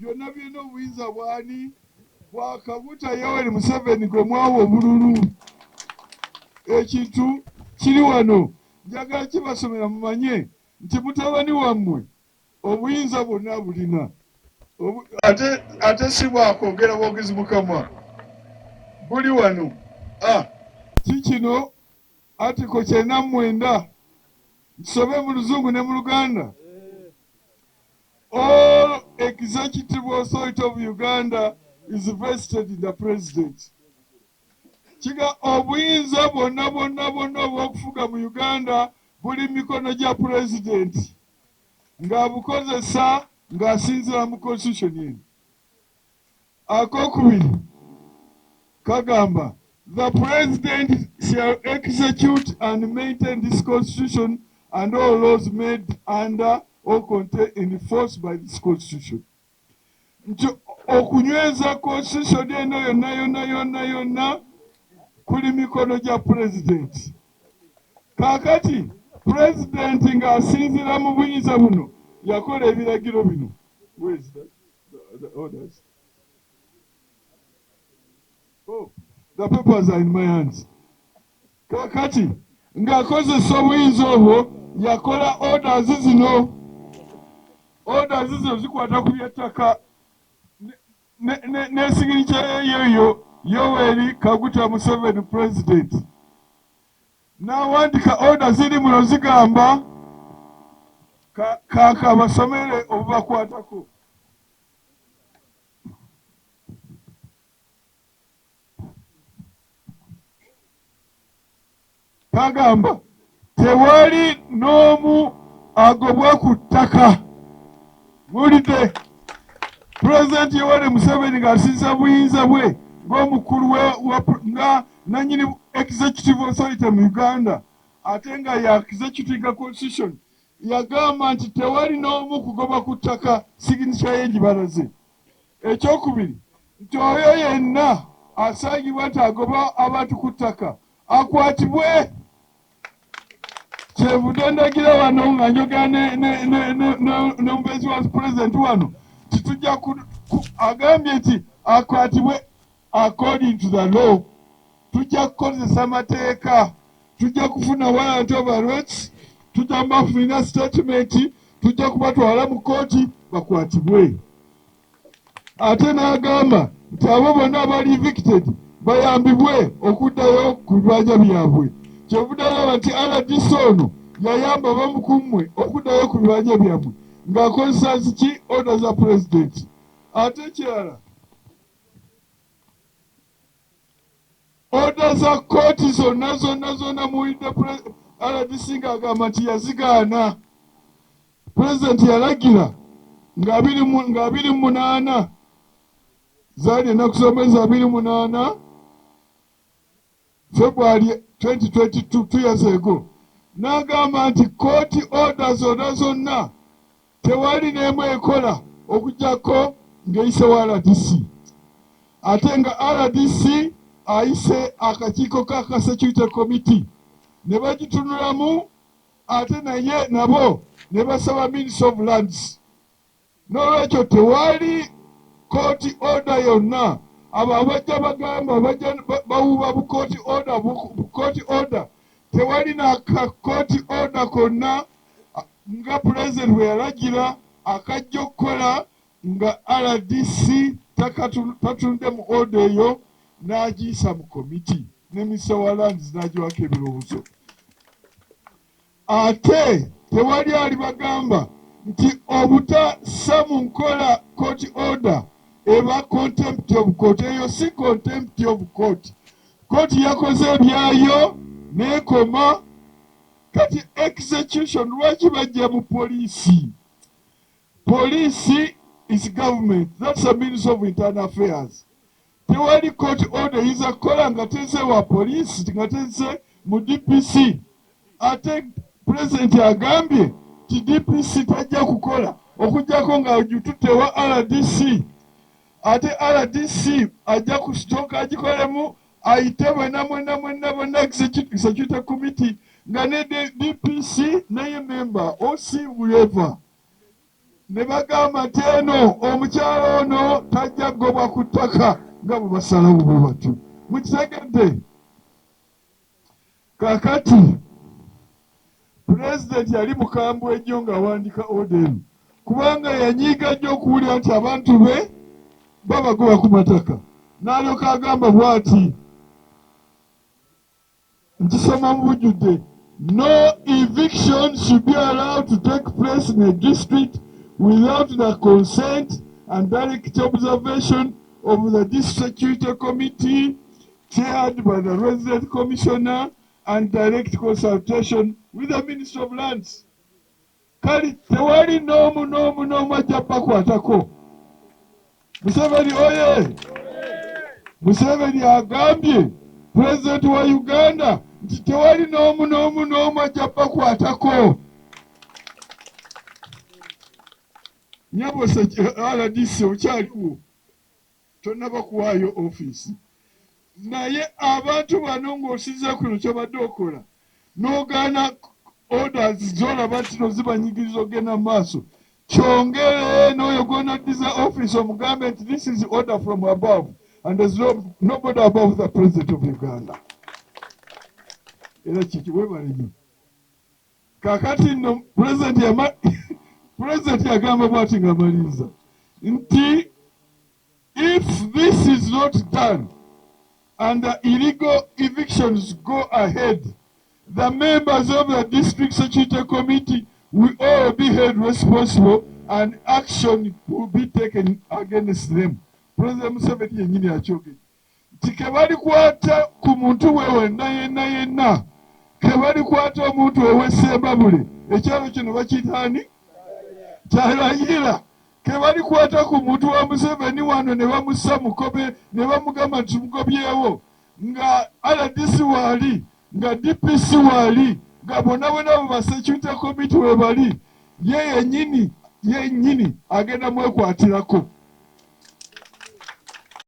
Byonna byonna obuyinza bwani? Bwa Kaguta Yoweri Museveni gwe mwawa obululu. Ekintu kiri wano, njagala kibasomera mumanye nti mutabani wammwe obuyinza bwonna abulina. Ate si bwakwogera bwogezi mukamwa, buli wano. Kikino article 99, nsome mu Luzungu ne mu Luganda. All executive authority of Uganda is vested in the president. Kiga obuyinza bwonna bwonna bwonna obw'okufuga mu Uganda buli mu mikono gya president, ng'abukozesa ng'asinziira mu constitution eno. Akokubiri kagamba, the president shall execute and maintain this constitution and all laws made under or contained in force by this constitution. Nti okunyweza constitution eno yonna yonna yonna yonna kuli mikono gya president. Kaakati president ng'asinziira mu buyinza buno yakola ebiragiro bino. Where is that? The orders. Oh, the papers are in my hands. Kaakati ng'akozesa obuyinza obwo yakola orders zino. Orders zino zikwata ku by'ettaka ne signature yeyo Yoweri Kaguta Museveni president. N'awandika order ziri muno zigamba kaaka basomere obubakwatako. Kagamba tewali n'omu agobwa ku ttaka. Muwulidde Pulezidenti Yoweri Museveni ng'asinziira buyinza bwe ng'omukulu nga nannyini executive authority mu Uganda, ate nga ya executing constitution, yagamba nti tewali n'omu kugoba ku ttaka. Signature ye ngibalaze. Ekyokubiri nti oyo yenna asangibwa nti agoba abantu ku ttaka akwatibwe. Kyenvudde ndagira wano nga njogera n'omubeezi wa pulezidenti wano titujja agambye nti akwatibwe according to the law. Tujja kukozesa amateeka, tujja kufuna warrant of arrest, tujja kubafunira statement, tujja kubatwala mu kkooti bakwatibwe. Ate n'agamba nti abo bonna abali evicted bayambibwe okuddayo ku bibanja byabwe. Kyenvudde alaba nti RDC ono yayamba abamu ku mmwe okuddayo ku bibanja byammwe ng'akozesa ziki? Order za pulezidenti. Ate ekirala, order za kkooti zonna zonna zonna muwulidde RDC ng'agamba nti yazigaana. Pulezidenti yalagira nga 28, zaali ennaku z'omwezi 28 February 2022, 2 years ago, n'agamba nti kooti order zonna zonna tewali n'emu ekola okuggyako ng'eyise wa RDC, ate nga RDC ayise akakiiko ka security committee ne bagitunulamu, ate naye nabo ne basaba Minister of Lands. N'olwekyo tewali kooti order yonna. Abo abajja bagamba bajja bawuba bu court order, bu court order, tewali naka court order konna nga pulezidenti bwe yalagira akajja okukola nga RDC tatunudde mu order eyo n'agiyisa mu komiti ne Minister wa Lands n'agiwako ebirowoozo. Ate tewali alibagamba nti obutassa mu nkola court order eba contempt of court. Eyo si contempt of court. Court yakoze ebyayo n'ekoma. Kati execution lwaki bajja mu poliisi? Poliisi is government, that's a Minister of Internal Affairs. Tewali court order eyinza kukola nga teze wa poliisi, nga teze mu DPC. Ate pulezidenti agambye nti DPC tajja kukola okuggyako nga ogitutte wa RDC, ate RDC ajja kusooka agikolemu, ayite bwenna mwenna mwenna bwenna executive committee nga ne DPC naye member OC whoever. Ne bagamba nti eno omukyala ono tajja kugobwa ku ttaka nga bwe basalawo bwe batyo. Mukitegedde? Kakati Pulezidenti yali mukambwe nnyo ng'awandiika oda eno kubanga yanyiiga nnyo okuwulira nti abantu be babagoba ku mataka n'alyoka agamba bw'ati nkisoma mu bujjudde. No eviction should be allowed to take place in a district without the consent and direct observation of the district security committee chaired by the resident commissioner and direct consultation with the Minister of Lands. Kali tewali n'omu n'omu n'omu ajja bakwatako. Museveni oye! Museveni agambye pulezidenti wa Uganda nti tewali n'omu n'omu n'omu ajja bakwatako. Nyabo RDC okyaliwo tonnaba kuwaayo ofiisi naye abantu bano ng'osinza kuno kyobadde okola n'ogaana orders zolaba nti no zibanyigiriza okugenda mu maaso kyongere n'oyo gw'onaddiza ofiisi omugambe nti this is order from above and there's no, nobody above the president of Uganda. Era kiki webale nnyo. Kakati nno pulezidenti yagamba bwati ng'amaliriza nti if this is not done and the illegal evictions go ahead, the members of the district security committee will all be held responsible and action will be taken against them. President Museveni yennyini akyogedde nti ke balikwata ku muntu we wenna yenna yenna ke balikwata omuntu ow'e Ssembabule ekyalo kino bakiyita ani Kyalayira ke balikwata ku muntu wa Museveni wano ne bamussa mukobe ne bamugamba nti mugobyewo nga RDC waali nga DPC waali nga bonna bonna bo ba security committee we bali ye yennyini yennyini agenda mwekwatirako.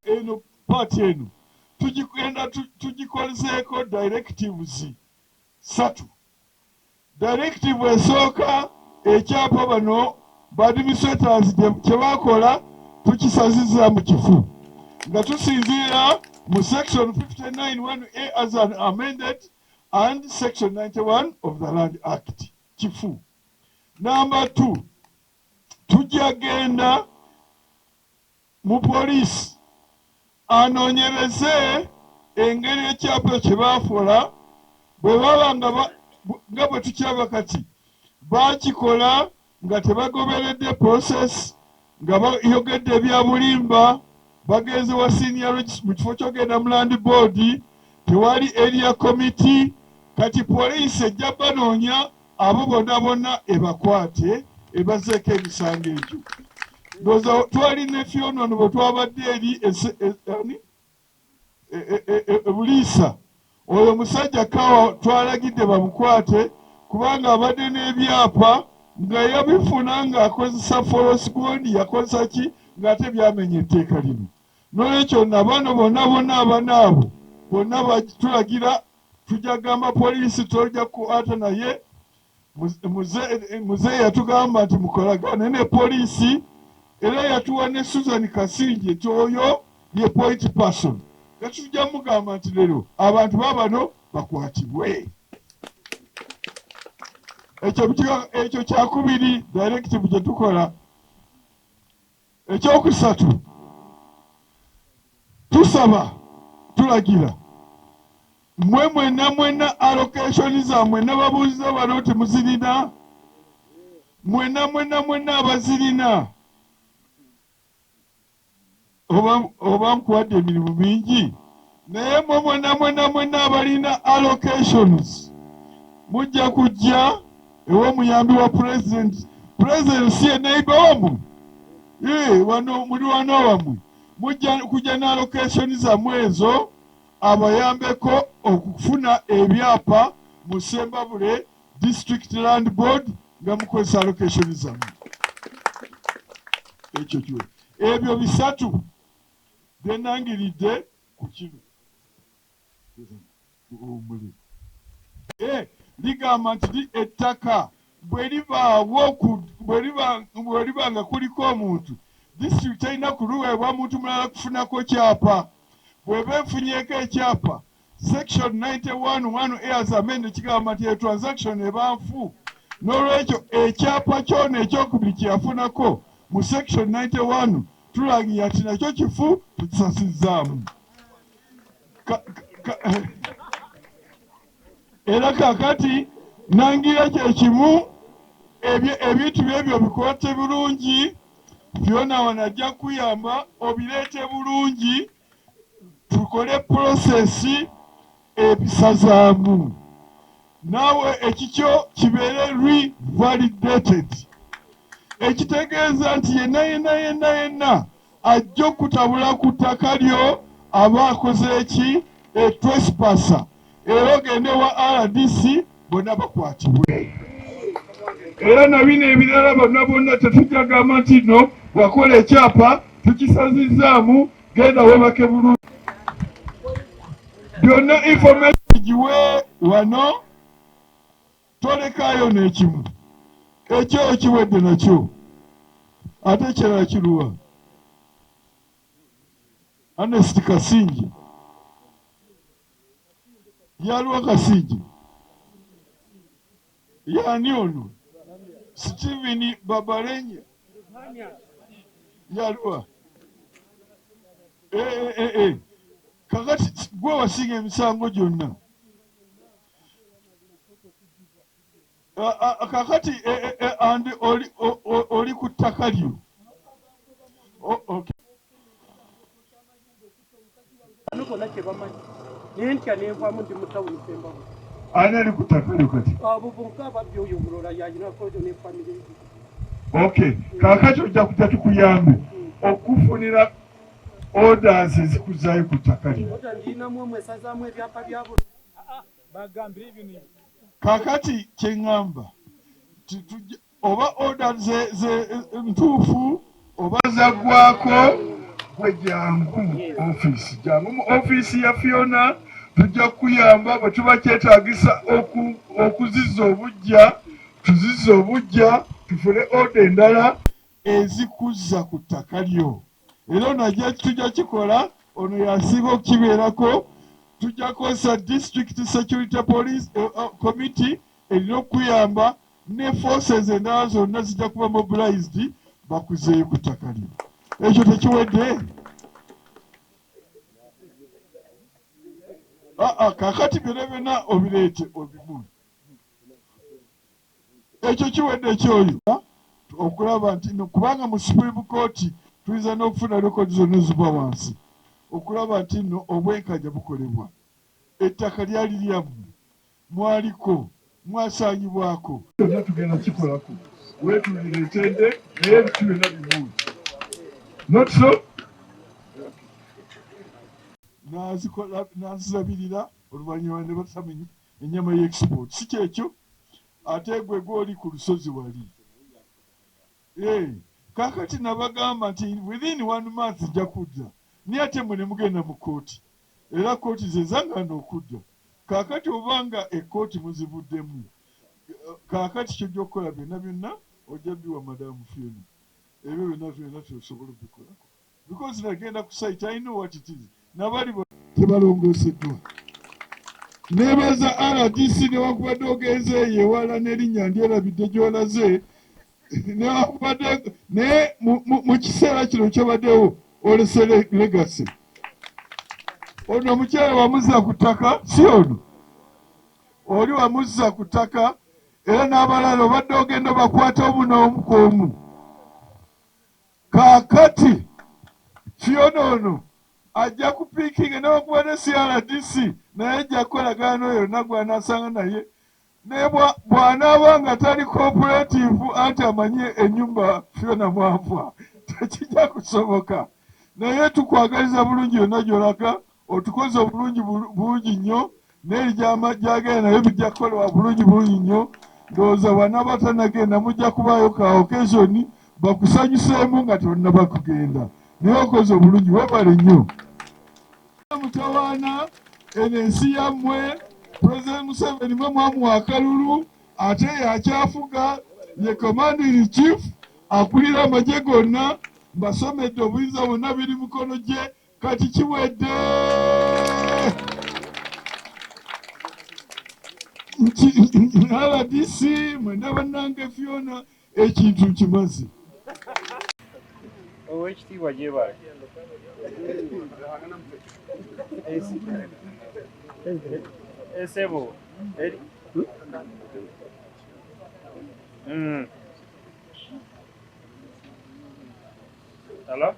Eno paati eno tugigenda tugikozeeko directives ssatu. Directive esooka ekyapa bano ba administrators kye bakola tukisaziza mu kifu nga tusinziira mu section 59 1A as an amended and section 91 of the Land Act kifu. Number 2 tujja genda mu poliisi anoonyereze engeri ekyapa kye baafola bwe baba nga bwe tukiraba kati baakikola nga tebagoberedde process nga bayogedde ebya bulimba bagenze wa senior mu kifo ky'ogenda mu land board tewali area committee kati poliisi ejja banoonya abo bonna bonna ebakwate ebazeeko emisango egyo. Ndowooza twali ne Fiona ono bwe twabadde eri Buliisa oyo musajja Kawa twalagidde bamukwate kubanga abadde n'ebyapa nga yabifuna ng'akozesa false bond yakozesa ki ng'ate byamenya etteeka lino. N'olwekyo na bano bonna bonna abana abo bonna tulagira tujja gamba poliisi tojja kukwata naye muzeeyi yatugamba nti mukolagane ne poliisi era yatuwa ne Susan Kasingye nti oyo ye point person nga tujja mugamba nti leero abantu babano bakwatibwe. Ekyo kyakubiri directive gye tukola. Ekyokusatu tusaba tulagira mmwe mwenna mwenna allocation zammwe nababuuziza bano nti muzirina mwenna mwenna mwenna abazirina oba nkuwadde emirimu mingi naye mmwe mwenna mwenna mwenna abalina allocations mujja kujja ew'omuyambi wa president. President si ye neighbor wammwe wano muli wano wammwe mujja kujja ne allocation zammwe ezo abayambeko okufuna ebyapa mu Ssembabule District Land Board nga mukozesa allocation zammwe. Ekyo kiwe ebyo bisatu bye nangiridde ku kino ligamba nti ettaka Bwe libaawo bwe liba nga kuliko omuntu, disitulikiti terina kuluweebwa muntu mulala kufunako kyapa. Bw'eba efunyeeko ekyapa, section 91 1 A as amended kigamba nti eyo transaction eba nfu. N'olwekyo ekyapa kyona ekyokubiri kye yafunako mu section 91 tulangira nti nakyo kifu, tukisasizzaamu. Era kakati nangira kyekimu, ebintu byebyo bikwate bulungi. Fiona wano ajja kuyamba obireete bulungi, tukole process ebisazaamu, naawe ekikyo kibeere revalidated, ekitegeeza nti yenna yenna yenna yenna ajja okutabula ku ttaka lyo aba akoze eki etresipasa, era ogende wa RDC bonna bakwatibwe. Era na bino ebirala bonna bonna tetujja gamba nti no wakola ekyapa tukisazizzaamu, genda webake bulungi. Byonna information giwe wano, tolekaayo n'ekimu. Ekyo ekiwedde nakyo ate ekirala kiruwa? Ernest Kasinje yaluwa? Kasinje yani ono? Stephen Babalenya yaluwa? Kakati gwe wasinga emisango gyonna. Kakati andi oli ku ttaka lyo. Bano bonna kye bamanyi naye ntya nenvaamu, ndi mu tawuni Sembabule. Ani ali ku ttaka lyo kati? Abo bonka ababbi, oyo omulola yayinako ne famire ye. Okay, kakati ojja kujja tukuyambe okufunira orders ezikuzaayo ku ttaka lyo. Ota ndinamu omwesazaamu ebyapa byabo. Kakati kyeŋŋamba oba order ze ntuufu oba zaggwako, gwe jangu mu ofiisi, jangu mu ofiisi ya Fiona, tujja kukuyamba. Bwe tuba kyetaagisa okuzizza obujja, tuzizza obujja, tufune order endala ezikuzza ku ttaka lyo. Era ono ajja, tujja kikola, ono yasinga okukibeerako. Tujja kukozesa district security police committee erina okukuyamba, ne forces endala zonna zijja kuba mobilized bakuzeeyo ku ttaka lyo. Ekyo tekiwedde? Aa, kakati byonna byonna obireete obimu. Ekyo kiwedde ekyoyo okulaba nti no, kubanga mu Supreme Court tuyinza n'okufuna rekodi zonna eziva wansi okulaba nti nno obwenkanya bukolebwa. Ettaka lyali lyammwe, mwaliko, mwasanyibwako, byonna tugenda kikolako. Weetulire entende, naye ebintu byonna bibuuzi. Not so nazikola nazirabirira, oluvannyuma ne basama ennyama y'export, si kyekyo? Ate gwe gwoli ku lusozi wali. Kakati nabagamba nti within one month nja kudda, naye ate mwe ne mugenda mu kooti, era kooti ze zangaana okudda. Kakati obanga ekooti muzivuddemu, kakati kyojja okukola byonna byonna ojja biwa Madamu Fiona. Ebyo byonna byonna tusobola obikolako because nagenda ku site, I know what it is. Nabali tebalongooseddwa. Nebaza RDC, newankubadde ogenze eyo ewala n'erinnya ndyerabidde gy'olaze, newankubadde naye mu kiseera kino kyobaddewo olese legacy. Ono omukyala wamuzza ku ttaka, si ono oli wamuzza ku ttaka, era n'abalala obadde ogenda obakwata omu n'omu ku omu. Kaakati Fiona ono ajja kupiikinga, newankubadde si RDC, naye ajja kukolagana n'oyo yonna gw'anaasanga naye, ne bw'anaaba nga tali cooperative, anti amanye ennyumba Fiona mwanva, tekijja kusoboka. Naye tukwagaliza bulungi yonna gy'olaga, otukoze obulungi bungi nnyo, n'eri gyagenda nayo bijja kukolebwa bulungi bulungi nnyo. Ndowooza bw'anaaba tanagenda mujja kubaayo ka occasion bakusanyuseemu nga tonnaba kugenda, naye okoze obulungi, webale nnyo. Mutawaana, eno ensi yammwe. President Museveni mwe mwamuwa akalulu. Ate yakyafuga, ye commander in chief, akulira amagye gonna. Mbasomedde, obuyinza bwonna biri mukono gye. Kati kiwedde. RDC, mwena bannange, Fiona, ekintu nkimaze. Owekitiibwa, gyebale. Esebo eri. Hello?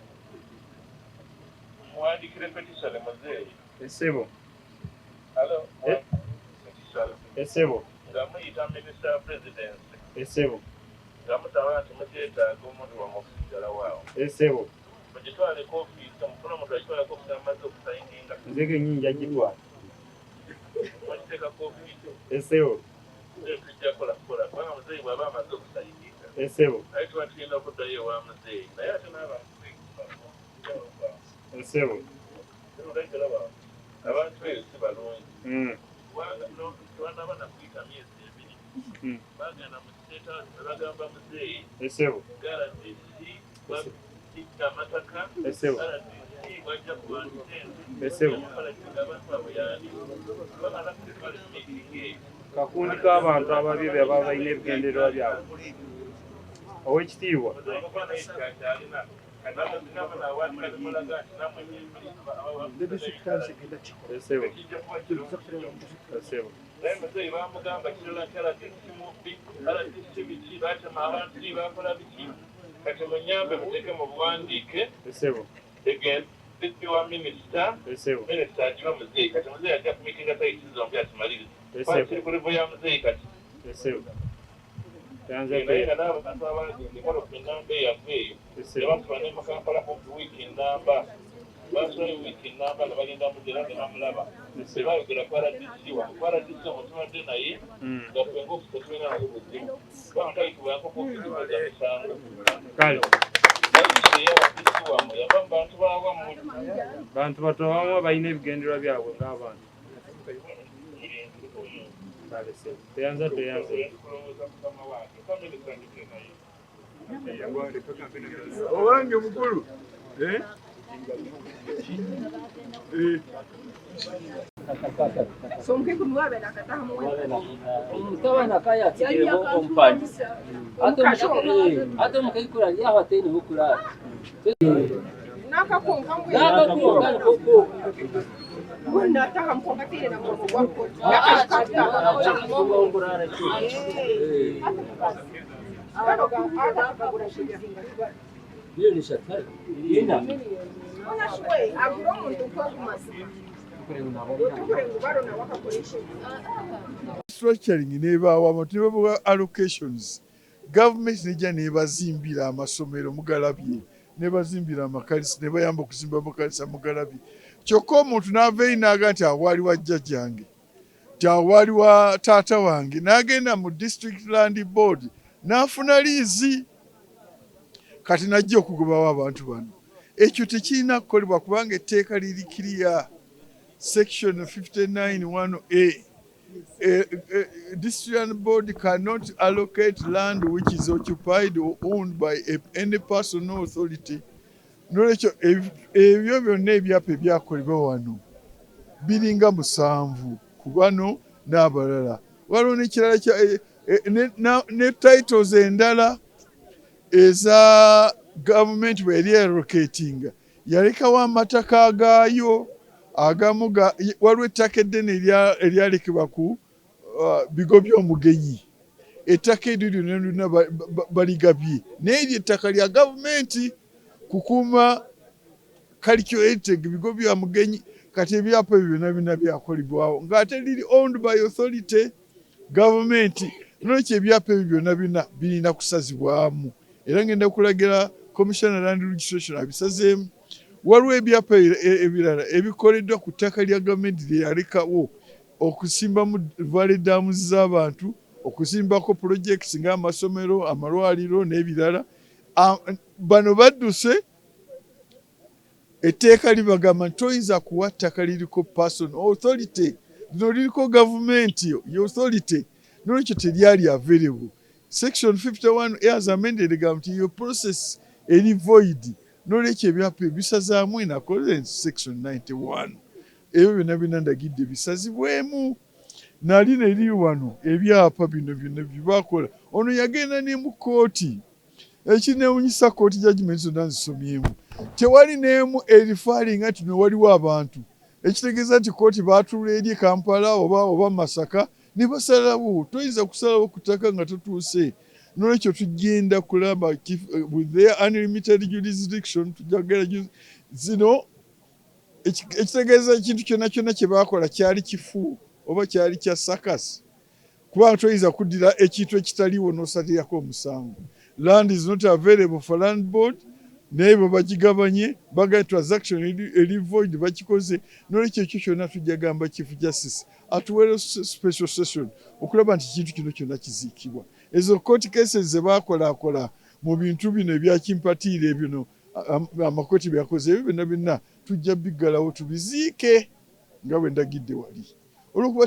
Muwandikire petition muzeeyi. Esebo. Hello? Eh? Petition. Esebo. Nga muyita Minister wa Presidency. Esebo. Nga musaba nti mukyetaaga omuntu wammwe okusigala waawo. Esebo. Mugitwaleko ofiisi, omufune omuntu agitwaleko ofiisi amaze okusayininga. Nze kennyini nja gitwala. Mugiteekako ofiisi. Esebo. Tujja kukola kukola kubanga muzeeyi bw'aba amaze okusayininga. Esebo. Naye tuba tulina okuddayo ewa muzeeyi, naye ate n'abantu. Esebo. Abantu eyo si balungi kubanga tebanaba nakuyita myezi 2, bagenda mu State House ne bagamba muzeeyi, Esebo. RDC bakitta amataka. Esebo. RDC bajja ku bantu sente. Esebo. Abantu abo yaani baganda kutwala meeting eyo. Kakundi k'abantu ababi be baba balina ebigendererwa byabwe. Owekitiibwa. Muzeeyi kuba naye kyakyalina kati nawanika nemulaga nti nammwe. Esebo. Ekijja kuba kirungi. Esebo. Naye muzeeyi bamugamba kirala nti RDC mubbi, RDC biki, batema abantu, bakola biki. Kati munyambe muteeke mu buwandiike. Esebo. Egende wa minisita. Esebo. Minisita agiwa muzeeyi. Kati muzeeyi ajja kumitinga site zombi akimalirize. Esebo. Kiri ku level ya muzeeyi kati. Esebo. Yanza. Naye nga n'abantu abagenda emmotoka enamba eyava eyo, Esebo. ne basula ne mu Kampala kumpi wiiki enamba, basulayo wiiki enamba nga bagenda muzeeyi era ne bamulaba. Esebo. Tebayogera ku RDC wange, ku RDC omwo tubadde naye nga ffe ng'ofisi tetulina naye buzibu kubanga tayitibwako ku ofisi kweza misango. Kale. Naye RDC wammwe yava mu bantu bawammwe. Bantu bato abamu balina ebigendererwa byabwe ng'abantu. Kale sebo, teyanza, teyanza. Kulowooza mukama wange family tandike naye. Owange mukulu, eh? Eh. Omutabani akayatsigireko omupani ate omukaikura lyaho atene hokurara nakakunka nikoko. Kurara. Miliyoni 3 ina. Structuring nebaawo, abantu ne babawa allocations, gavumenti nejja nebazimbira amasomero mugalabye, nebazimbira amakanisa, nebayamba okuzimba amakanisa mugalabye. Kyokka omuntu n'ava eri n'aga nti awaali wa jjajjange, nti awaali wa taata wange, n'agenda mu District Land Board n'afuna liizi, kati najja okugobawo abantu bano. Ekyo tekirina kukolebwa kubanga etteeka liri clear, section 59 1A. District Land Board cannot allocate land which is occupied or owned by any person or authority. Nolwekyo ebyo byonna ebyapa ebyakolebwa wano biringa musanvu ku bano n'abalala. Waliwo n'ekirala kya ne titles endala eza gavumenti bwe yali allocatinga, yalekawo amataka agaayo agamu. Waliwo ettaka eddene eryalekebwa ku bigo by'omugenyi. Ettaka eryo lyonna lyonna baligabye, naye eryo ettaka lya gavumenti kukuuma cultural heritage, bigo bya mugenyi. Kati ebyapa ebyo byonna byonna byakolebwawo ng'ate liri owned by authority, gavumenti. Nolwekyo ebyapa ebyo byonna byonna birina kusazibwamu, era ngenda kulagira Commissioner Land Registration abisazeemu. Waliwo ebyapa ebirala ebikoleddwa ku ttaka lya gavumenti lye yalekawo okusimbamu valley dams z'abantu, okusimbako projects ng'amasomero, amalwaliro n'ebirala. Bano badduse. Etteeka libagamba nti toyinza kuwa ttaka liriko person authority, lino liriko gavumenti ye authority. Nolwekyo teryali available. Section 51 as amended egamba nti iyo process eri void. Nolwekyo ebyapa ebisazaamu in accordance section 91. Ebyo byonna byonna ndagidde bisazibwemu. Nali neri wano ebyapa bino byonna bye bakola. Ono yagenda ne mu kkooti. Ekinewunyisa kkooti judgment zonna nzisomyemu. Tewali n'emu erifaalinga nti no waliwo abantu. Ekitegeeza nti kkooti baatuula eri e Kampala oba Masaka ne basalawo. Toyinza kusalawo ku ttaka nga totuuse. Nolwekyo tugenda kulaba with their unlimited jurisdiction, tujja kugenda zino ekitegeeza ekintu kyonna kyonna kye baakola kyali kifu oba kyali kya sakasi. Kubanga toyinza kuddira ekintu ekitaliiwo n'osalirako omusango. Land is not available for land board, naye bwe bagigabanye bagambye transaction eri void bakikoze. Nolwekyo ekyo kyonna tujja gamba Chief Justice atuweere special session okulaba nti ekintu kino kyonna kiziikibwa. Ezo court cases ze baakolaakola mu bintu bino ebya kimpatiire bino amakooti byakoze ebyo byonna byonna tujja biggalawo tubiziike nga bwe ndagidde wali. Olw'okuba